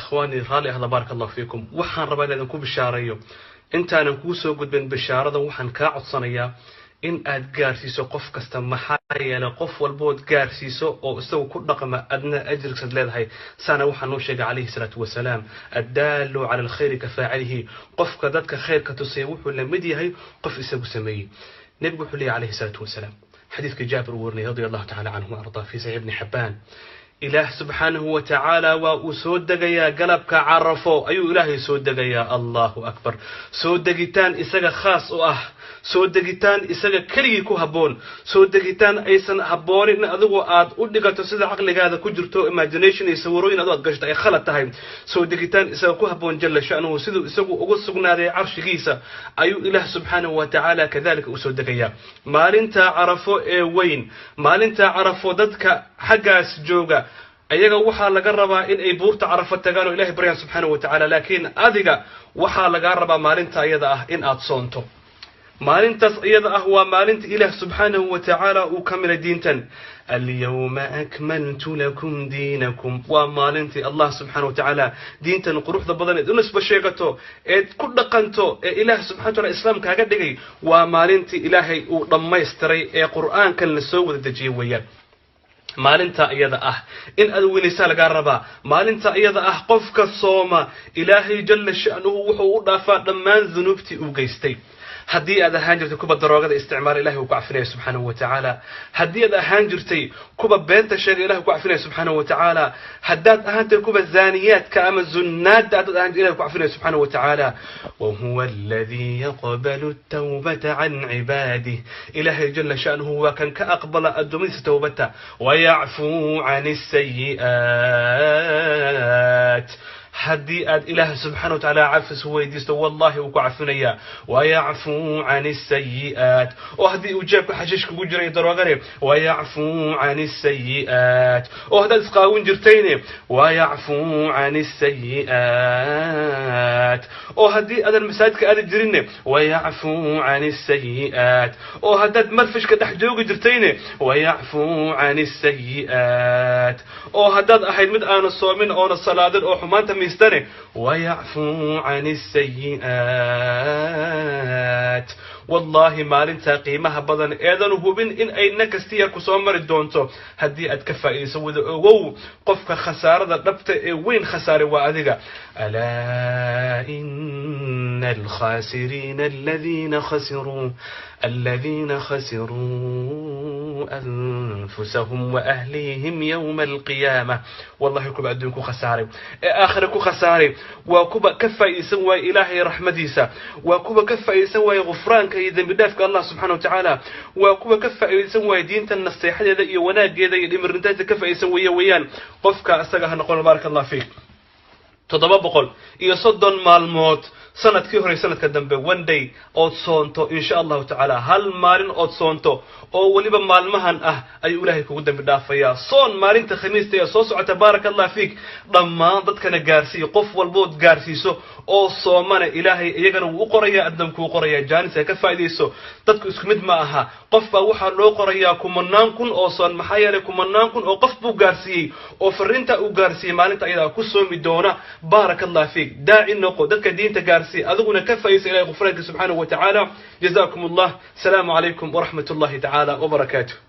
Akhwaani, raalli ahda, baaraka Allahu fiikum. Waxaan rabaa inaan idinku bishaareeyo. Intaanan kuu soo gudbin bishaaradan, waxaan kaa codsanayaa in aad gaarsiiso qof kasta. Maxaa yeelay, qof walbood gaarsiiso oo isagu ku dhaqma, adna ajirkiisaad leedahay. Saana waxaa noo sheegay calayhi salaatu wasalaam: "Addaalu cala alkhayri ka faacilihi." Qofka dadka khayrka tusaya wuxuu la mid yahay qof isagu sameeyey. Nebigu wuxuu leeyahy calayhi salaatu wasalaam, xadiidka Jaabir uu warinay radia Allahu tacala canhu wa ardaa fi Saxiix Ibni Xabbaan: Ilaah subxaanahu wa tacaala waa uu soo degayaa. Galabka Carafo ayuu Ilaahay soo degayaa. Allahu akbar! Soo degitaan isaga khaas u ah, soo degitaan isaga keligii ku habboon, soo degitaan aysan habboonin in adigu aad u dhigato sida caqligaada ku jirto, imagination iyo sawirooyin adu aad gashto ay khalad tahay. Soo degitaan isaga ku habboon jalla sha'nuhu, siduu isagu ugu sugnaaday carshigiisa, ayuu Ilaah subxaanahu wa tacaala kadalika u soo degayaa maalinta Carafo ee weyn. Maalinta Carafo dadka xaggaas jooga, ayaga waxaa laga rabaa in ay buurta Carafo tagaan oo Ilahay baryaan subxaanahu wa tacaala. Laakiin adiga waxaa lagaa rabaa maalinta iyada ah in aad soonto. Maalintaas iyada ah waa maalinta Ilaah subxaanahu wa tacaala uu ka milay diintan. "Alyawma akmaltu lakum diinakum." Waa maalintii Allah subxana wa tacaala diintan quruxda badan eed u nisba sheegato, eed ku dhaqanto, ee Ilaah subxana wa taala Islaam kaaga dhigay, waa maalintii Ilaahay uu dhammaystiray ee Qur'aankan la soo wada dejiyey weeyaan. Maalinta iyada ah in aad weynaysaa lagaa rabaa. Maalinta iyada ah qofka sooma, Ilaahay jalla sha'nuhu wuxuu u dhaafaa dhammaan dunuubtii uu geystay. Haddii aad ahaan jirtay kuwa daroogada isticmaala, Ilahay uu ku cafinaya subxaanahu wa tacaala. Haddii aad ahaan jirtay kuwa beenta sheega, Ilahay ku cafinaya subxaanahu wa tacaala. Haddaad ahaantay kuwa zaaniyaadka ama zunnaadda haddaad ahaan, Ilahay ku cafinaya subxaanahu wa tacaala. "Wahuwa aladii yaqbalu tawbata can cibaadih." Ilaahay jalla sha'nuhu waa kan ka aqbala addoommadiisa towbata. "Wayacfuu can asayi'aat." Haddii aad Ilaah subxana wa tacaala cafis weydiisto, wallahi wuu ku cafinayaa. "Wayacfuu can asayi'aat." Oo haddii uu jeebka xashiish kugu jiray, daroogane, "Wayacfuu can asayi'aat." Oo haddaad isqaawin jirtayne, "Wayacfuu can asayi'aat." Oo haddii aadan masaajidka aadi jirinne, "Wayacfuu can asayi'aat." Oo haddaad marfishka dhex joogi jirtayne, "Wayacfuu can asayi'aat." Oo haddaad ahayd mid aana soomin oona salaadin oo xumaanta miistane, "Wayacfuu can asayi'aat." Wallaahi, maalintaa qiimaha badan eedan hubin in ay nakastiya ku soo mari doonto, haddii aad ka faa'iidayso, wada ogow, qofka khasaarada dhabta ee weyn khasaaray waa adiga. "Alaa ina alkhasiriina aladiina khasiruu anfusahum waahlihim yowma alqiyaama." Wallahi, kuwa adduun ku khasaaray ee aakhira ku khasaaray waa kuwa ka faa'iidaysan waaya Ilaahay raxmadiisa, waa kuwa ka faa'iidaysan waaya gufraanka iyo dembi dhaafka Allah subxana wa tacaala, waa kuwa ka faa'iidaysan waaya diinta naseexadeeda iyo wanaageeda iyo dhimirintaanta ka faa'iidaysan weeye weeyaan. Qofka isaga ha noqon, baaraka Allah fiik. 730 maalmood sanadkii hore, sanadka dambe, one day ood soonto, insha Allahu tacaala, hal maalin ood soonto oo weliba maalmahan ah, ayuu Ilaahay kugu dambi dhaafayaa. Soon maalinta Khamiista ee soo socota, baaraka Allah fiik. Dhammaan dadkana gaarsiiyo. Qof walbood gaarsiiso oo soomana, Ilaahay iyagana wuu u qorayaa, adna kuu qorayaa. Jaanis ay ka faa'iidayso. Dadku isku mid ma aha. Qof baa waxaa loo qorayaa kumanaan kun oo soon, maxaa yeelay kumanaan kun oo qof buu gaarsiiyey oo fariinta uu gaarsiiyey maalinta ayadaa ku soomi doona. Baaraka Allah fiik. Daaci noqo, dadka diinta gaarsiiy, adiguna ka faa'iidaysa Ilahay gufraanka subxaanahu wa tacaala. Jazakum Allah. Asalaamu calaykum waraxmat Ullahi tacaala wabarakaatuh.